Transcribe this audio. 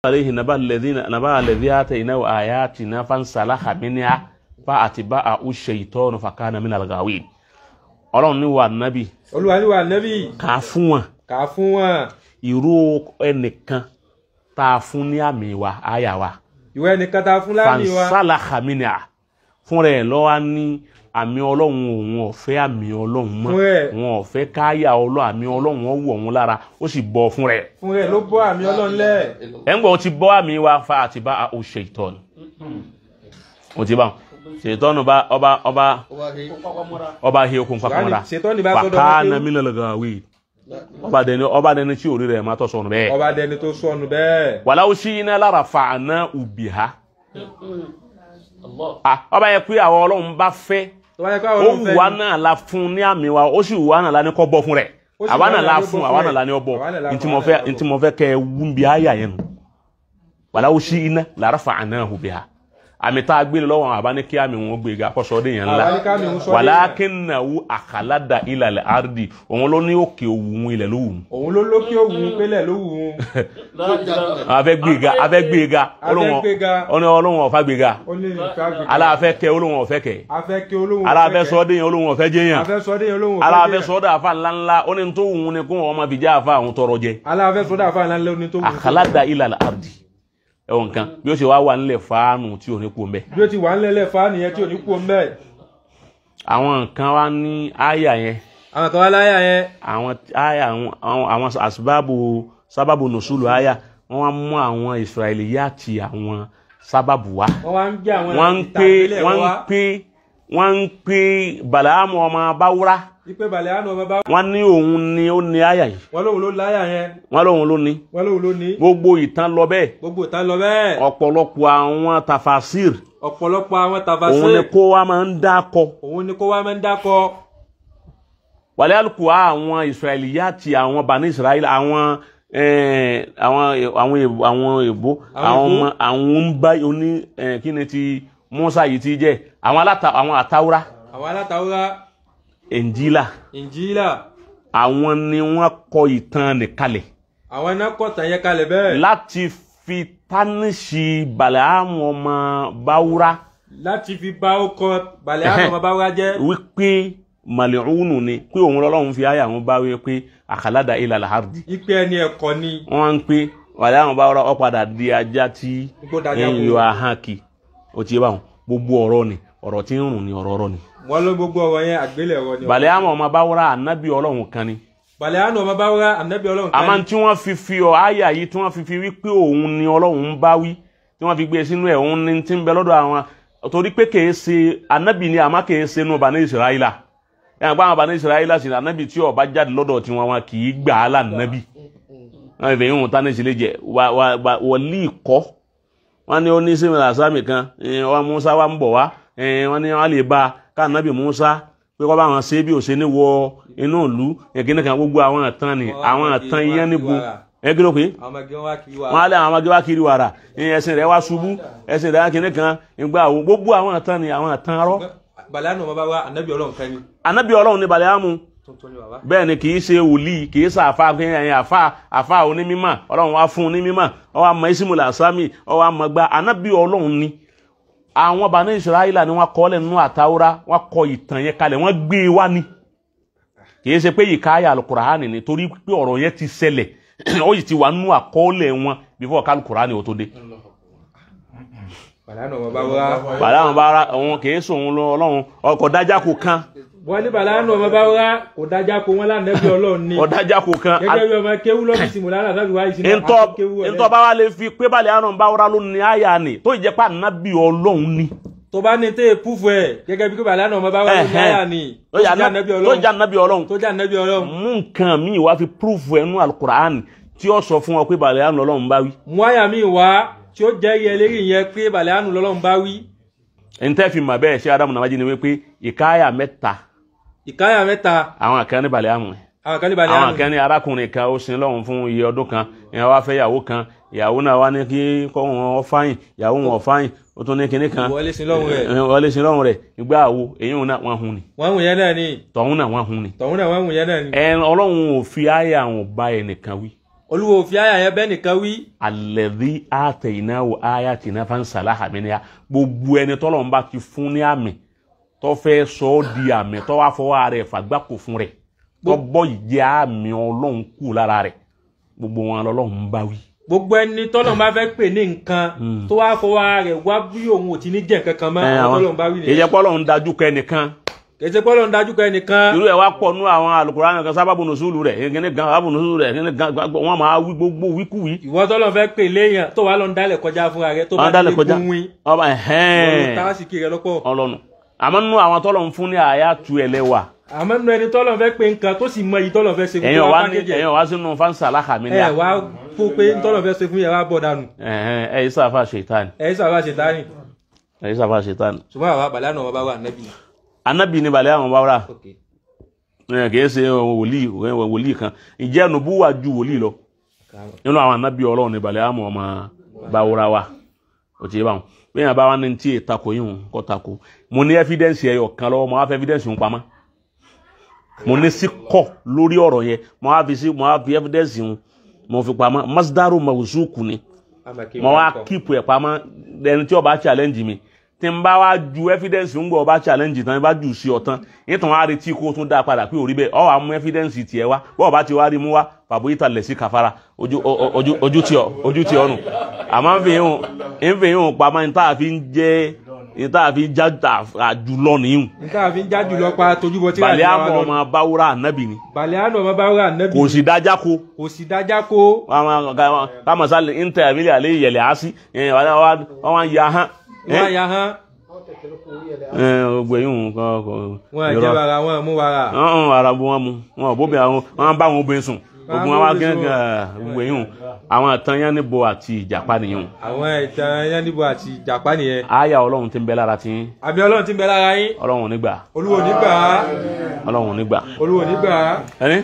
Alayhi naba alladhina naba alladhi ataynahu ayatina fansalakha minha fa atba'ahu shaytanu fakana minal ghawin. Ọlọ́run ní wà nábì. Olúwa ní wà nábì. Kà á fún wọn. Kà á fún wọn. Irú ẹnìkan tá a fún ní àmì wa àyà wa. Ìwé ẹnìkan tá a fún láàmì wa. Fansalakha minha. Fún rẹ̀ lọ́wọ́ ní àmì Ọlọ́run òun ọ̀fẹ́ àmì Ọlọ́run mọ́. Òun ọ̀fẹ́ káyà Ọlọ́run àmì Ọlọ́run ó wọ̀ òun lára ó sì bọ́ fún rẹ̀. Fún rẹ̀ ló bọ́ àmì Ọlọ́run lẹ̀. Ẹ̀ ń gbọ́ ti bọ́ àmì wa fa àti bá a ṣe ìtọ́ni. O ti bá wọn. Ṣètọ́nù bá ọba ọba ọba he okun papamọ́ra. Fàkànà minal gawin. Ọba dẹni tí orí rẹ̀ máa tọ́ sọnù bẹ́ẹ̀. Ọba dẹni tó sọnù bẹ́ẹ̀. Walaw shi'na larafa'nahu biha. Ọba yẹ pé àwọn Ọlọ́run bá fẹ́ ó wù wá náà la fún ní àmì wa ó sì wù wá náà la ní kọ́ bọ́ fún rẹ̀ àwa náà la fún àwa náà la ní ọ bọ́ ntí mo fẹ́ kẹ́ ẹ wú bí àyà yẹn nù. Walaw shi'na larafa'nahu biha. Àmì tá a gbé lọ́wọ́ àwọn àbá ní kí àmì wọn gbé ga kọ́sọ́ dé yẹn ńlá walakinnahu akhlada ilal ardi òun ló ní òkè òwú ilẹ̀ ló wù. Òun ló lókè òwú pélẹ̀ ló wù. Afẹ́ gbé ga afẹ́ gbé ga olóhùn ọ̀fà gbé ga aláfẹ́ kẹ olóhùn ọ̀fẹ́ kẹ aláfẹ́ sọ́dé yẹn olóhùn ọ̀fẹ́ jẹ́ yẹn aláfẹ́ sọ́dé àfa ńláńlá ó ní tó wù ní kó wọn máa fi já àfa àwọn tọrọ jẹ. Aláfẹ́ sọ́dé àfa ńláńlá ó ní tó wù. Akhlada ilal ardi ẹwọn nǹkan bí ó ṣe wá wà nílẹ̀ fáánù tí ò ní kú mbẹ́. Bí ó ti wà nílẹ̀ fáánù yẹn tí ò ní kú mbẹ́. Àwọn nǹkan wá ní àyà yẹn. Àwọn kan wá láyà yẹn. Àwọn àyà àwọn àsìbáàbò sábàbò nùsùlù àyà wọ́n wá mú àwọn Israiliyati àwọn sábàbù wá. Wọ́n wá ń gbé àwọn ìtàgbélẹ̀ wá. Wọ́n ń pè Bàlámù ọmọ Báwúrá. Ipe Bàlámù ọmọ Báwúrá. Wọ́n ní òun ni ó ní àyà yìí. Wọ́n lóun ló láyà yẹn. Wọ́n lóun ló ní. Wọ́n lóun ló ní. Gbogbo ìtàn lọ bẹ́ẹ̀. Gbogbo ìtàn lọ bẹ́ẹ̀. Ọ̀pọ̀lọpọ̀ àwọn tafasir. Ọ̀pọ̀lọpọ̀ àwọn tafasir. Òun ni kó wa máa ń dákọ. Òun ni kó wa máa ń dákọ. Wàlẹ́ àlùkò àwọn Israiliyati àwọn Bani Israil àwọn àwọn èbó àwọn ọmọ àwọn ń bá oní kí ni ti Musa yìí ti jẹ́ àwọn aláta àwọn àtàwúrá. Àwọn alátáwúrá. Ẹ̀njílà. Ẹ̀njílà. Àwọn ni wọ́n kọ ìtàn nìkalẹ̀. Àwọn náà kọ ìtàn yẹn kalẹ̀ bẹ́ẹ̀. Láti fi tánìṣì Bàlámù ọmọ Báwúrá. Láti fi bá ọkọ Bàlámù ọmọ Báwúrá jẹ́. Wípé màlìrúnù ni pé òun lọ́lọ́run fi àyà wọn bá wí pé àkàládà ilal ardi. Ipe ẹni ẹ̀kọ́ ni. Wọ́n ń pé Bàlámù Báwúrá ó padà di ajá tí ń yọ ahọ́n kì. Ó ti yé báwọn gbogbo ọ̀rọ̀ ni ọ̀rọ̀ tí ń rùn ni ọ̀rọ̀ ọ̀rọ̀ ni. Wọ́n ló gbogbo ọ̀rọ̀ yẹn àgbélẹ̀rọ ni. Bàlámù ọmọ Báwúrá ànábì Ọlọ́run kan ni. Bàlámù ọmọ Báwúrá ànábì Ọlọ́run kan ni. Àmọ́ tí wọ́n fi fi ọ àyà yìí tí wọ́n fi fi wí pé òun ni Ọlọ́run ń bá wí tí wọ́n fi gbé sínú ẹ̀ òun ni tí ń bẹ lọ́dọ̀ àwọn torí pé kèé ṣe ànábì ni àmọ́ kèé ṣe nù Bani Israila. Ẹ̀ àgbà àwọn Bani Israila sì ànábì tí ó bá jáde lọ́dọ̀ tí wọn kì í gbà á lànàbì. Wọ́n fi ìhùn tánìsì lè jẹ wọlé ìkọ́. Wọ́n ní ó ní sẹ́mi làsámì kan wọ́n Musa wá ń bọ̀ wá wọ́n ní wọ́n lè bá káànábì Musa pé kọ́ bá wọn ṣe bí òṣè ní wọ inú ìlú ìkíní kan gbogbo àwọn àtàn ni àwọn àtàn yẹn níbo ẹ kí ló pé wọ́n á lé àwọn ọmọge wá kiri wàrà ẹ̀sìn rẹ̀ wá ṣubú ẹ̀sìn rẹ̀ wá kíní kan ìgbà wo gbogbo àwọn àtàn ni àwọn àtàn rọ́. Bàlámù ọmọ Báwúrá ànábì Ọlọ́run kan ni. Ànábì Ọlọ́run ni Bàlámù bẹ́ẹ̀ ni kì í ṣe wòlíì kì í ṣe àfa àfa àfa onímímọ̀ Ọlọ́run wá fún onímímọ̀ ó wá mọ isimu làsámì ó wá mọ gba ànábì Ọlọ́run ni. Àwọn Bani Israila ni wọ́n kọ́ lẹ̀ nínú àtàwọ́rá wọ́n kọ ìtàn yẹn kalẹ̀ wọ́n gbé e wá ni. Kì í ṣe pé ìkáyà alukurahani ni torí pé ọ̀rọ̀ yẹn ti ṣẹlẹ̀ ó sì ti wà nínú àkọọ́lẹ̀ wọn before kálukurahani ò tó dé. Bàlámù ọmọ Báwúrá. Bàlámù Báwúrá òun kì í sòun lọ Ọlọ́run ọkọ̀ dájà kò kan. Wọ́n ní Bàlámù ọmọ Báwúrá kò dájà kó wọn lánàbí Ọlọ́run ni. Kò dájà kò kan. Gẹ́gẹ́ bí ọmọ kéwú lọ́fíìsì mọ̀lára láti wáyé sínú àti kéwú ọ̀rẹ́. Ntọ́ bá wá lè fi pé Bàlámù Báwúrá ló ní àyà ni tó jẹ́ pé ànábì Ọlọ́run ni. Tó bá ní tẹ́ púfù ẹ̀ gẹ́gẹ́ bí pé Bàlámù ọmọ Báwúrá ló ní àyà ni. Tó jẹ́ ànábì Ọlọ́run. Tó jẹ́ ànábì Ọlọ́run. Mú nǹkan míì wá fi púfù ẹnu Al-Qur'an tí ó sọ fún ọ pé Bàlámù Ọlọ́run bá wí. Mú àyà míì wá tí ó jẹ́ iye lérí yẹn pé Bàlámù Ọlọ́run bá wí. Ntẹ́ fi mà bẹ́ẹ̀ ṣé Ádámù nàmájí ni wípé ìkáyà mẹ́ta. Ìkáyà mẹ́ta. Àwọn kan ní Bàlámù. Àwọn kan ní Bàlámù. Àwọn kan ní arákùnrin kan ó sin lọ́hùn fún iye ọdún kan ìyẹn wá fẹ́ ìyàwó kan ìyàwó náà wá ní kí kọ́ wọn fáyìn ìyàwó wọn fáyìn ó tún ní kinní kan. Wọlé sin lọ́hùn rẹ̀. Wọlé sin lọ́hùn rẹ̀ ìgbà wo èyí náà wọ́n hun ni. Wọ́n hun yẹn náà ni. Tọ̀hún náà wọ́n hun ni. Tọ̀hún náà wọ́n hun yẹn náà ni. Ẹ Ọlọ́run ò fi àyà àwọn bá ẹnìkan wí. Olúwa ò fi àyà yẹn bẹ́ẹ̀ nìkan wí. Alladhi ataynahu ayatina fansalaha minha. Gbogbo ẹni tọ́lọ́run bá ti fún ní àmì tó fẹ́ sọ ọ́ di àmì tó wá fọwọ́ ara ẹ̀ fàgbákò fún rẹ̀ tó bọ́ ìjẹ́ àmì Ọlọ́run kù lára rẹ̀ gbogbo wọn lọ́lọ́run ń bá wí. Gbogbo ẹni tọ́lọ́run bá fẹ́ pè ní nǹkan tó wá fọwọ́ ara rẹ̀ wá bí òun ò ti ní jẹ́ nǹkan kan mọ́, àwọn tọ́lọ́run bá wí nìyẹn. Ìjẹ́ pọ́lọ́run dájú kọ ẹnìkan. Kìí pọ́lọ́run dájú kọ ẹnìkan. Irú ẹ̀ wá pọ̀ nú àwọn Al-Qur'an kan sábàbù nùsùlù rẹ̀ kíní gan sábàbù nùsùlù rẹ̀ kíní gan wọ́n máa wí gbogbo wíkúwí. Ìwọ tọ́lọ́run fẹ́ pè léèyàn tó wá lọ ń dálẹ̀ kọjá fúnra rẹ̀ tó bá ti gún wín. Ọba ẹ̀hẹ́n. Ọlọ́nu. Àmọ́ nínú àwọn tọ́lọ́run fún ní àyà tu ẹlẹ́wà. Àmọ́ nínú ẹni tọ́lọ́run fẹ́ pè nǹkan tó sì mọ èyí tọ́lọ́run fẹ́ ṣe fún wa pákéjì. Ẹ̀yin wá sínú fáńsà aláhàmì ní. Ẹ wá fún pé tọ́lọ́run fẹ́ ṣe fún yẹn wá bọ̀ dànù. Ẹ yìí sáfà ṣètánì. Ẹ yìí sáfà ṣètánì. Ẹ yìí sáfà ṣètánì. Ṣùgbọ́n àwa bàlẹ́ àná bá wà nábì. Anábì ni bàlẹ́ àwọn bá wà. Kì í ṣe wòlíì kan. Ìjẹ́ nùbúwà ju wòlíì lọ. Nínú àwọn anábì Ọlọ́run ni bàlẹ́ àwọn ọmọ bá wúra wa. Ó ti yé báwọn. Bí yẹn bá wà ní tí ìtakò yìí ń kọ́ tako. Mo ní evidence ẹyọ kan lọ́wọ́, mo wá fẹ́ evidence ń pamọ́. Mo ní sí kọ́ lórí ọ̀rọ̀ yẹn, mo wá fi sí, mo wá fi evidence ń mo fi pamọ́. Masdaru mawzuku ni. Mo wá keep ẹ̀ pamọ́ ẹni tí ó bá challenge mi. Tí n bá wá ju evidence ń gbọ́ ó bá challenge tán, bá jù sí ọ̀tán. Nítorí wọ́n á retí kó tún dá padà pé orí bẹ́ẹ̀. Ó wá mú evidence tiẹ̀ wá. Bọ́ọ̀ bá ti wá rí mú wá, bàbá yìí ta lẹ̀ sí kàfàrà. Ojú tí ọ̀nù. Àmọ́ ń fi hàn pamọ́ ní tá a fi ń jẹ́ ní tá a fi ń já jùlọ nìyún. Ní tá a fi ń já jùlọ pa tojúbọ tí Bàlẹ́ àmọ́ ọmọ báwúrà ànábì ni. Bàlẹ́ àmọ́ ọmọ báwúrà ànábì. Kò sì dájá ko. Kò sì dájá ko. Káwọn sálẹ̀ ń tẹ àbílẹ̀ àlẹ́ ìyẹ̀lẹ̀ á sí. Wọ́n wá ń ya hán. Wọ́n ya hán. Gbogbo eyín kọ́. Wọ́n jẹ́ wàrà wọn mú wàrà. Wàrà bó wọn mu wọn bó bí àwọn wọn bá wọn obìnrin sùn. Gbogbo wọn wá gẹ́gẹ́ gbogbo eyín àwọn ìtàn Yánníbo àti Ìjàpá nìyẹn. Àwọn ìtàn Yánníbo àti Ìjàpá nìyẹn. Àyà Ọlọ́run ti ń bẹ lára tí. Àmì Ọlọ́run ti ń bẹ lára yín. Ọlọ́run ò ní gbà. Olúwo ní gbà. Ọlọ́run ò ní gbà. Olúwo ní gbà. Ẹni.